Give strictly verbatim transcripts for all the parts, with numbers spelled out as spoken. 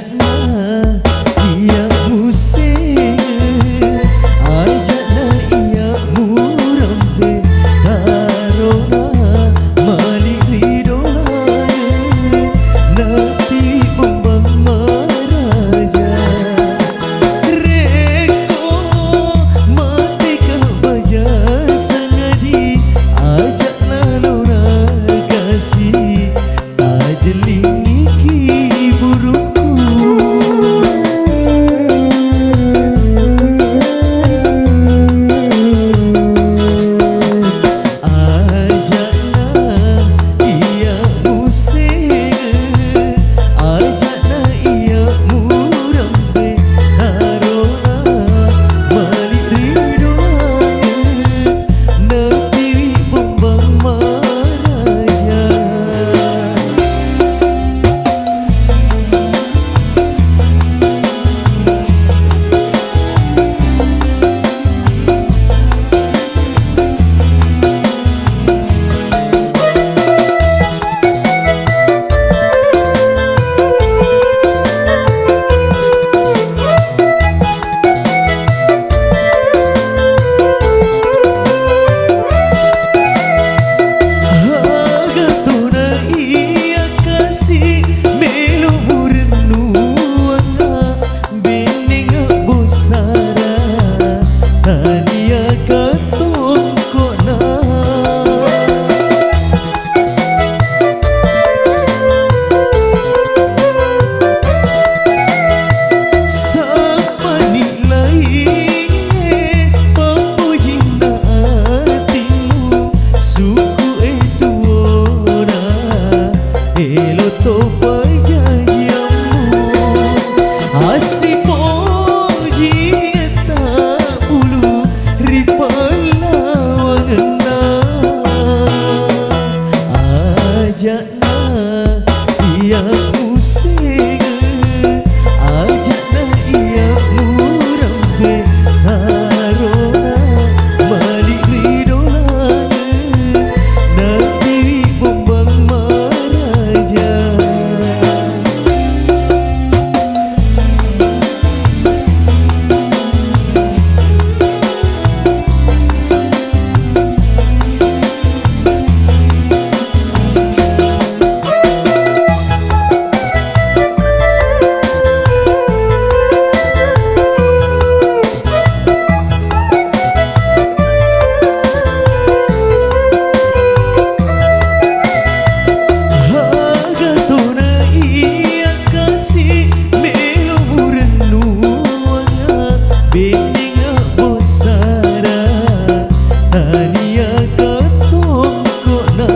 Aja'na iya museng, aja'na iya murampe, tarona mali ri dolange, natiwi bombang maraja. Rekko mateka baja sangadi, aja'na lona kasi. Tajellingiki burukku. Aja'na iya museng, aja'na iya murampe, tarona mali ri dolange. Natiwi bombang maraja. Aga tona iya kasi melo murennuanga, bennenga bossara tania katongkona. Sappani laingnge pappojinna atimmu, suku e tuona, elo to pajajiammu. Assipoji tabbulu ri pallawangenna. Aja na iya museng, aja'na iya murampe, tarona mali ri dolange, natiwi bombang maraja. Aga tona iya kasi melo murennuanga, bennenga bossara tania katongkona.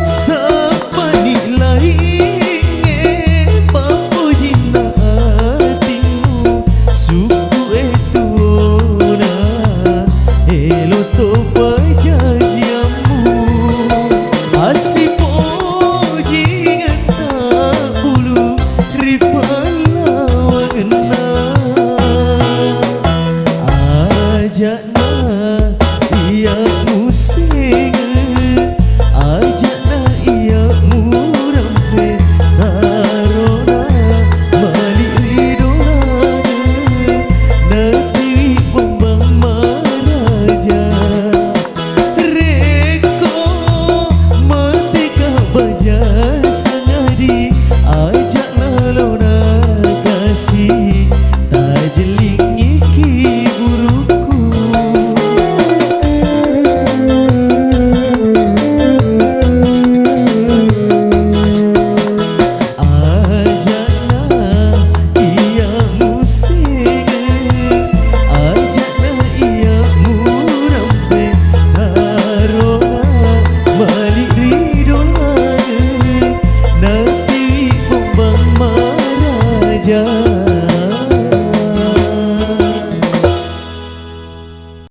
Sappani laingnge pappojinna atimmu, suku e tuona, elo to pajajiammu. Assipoji tabbulu ri pallawangenna. Aja na iya museng,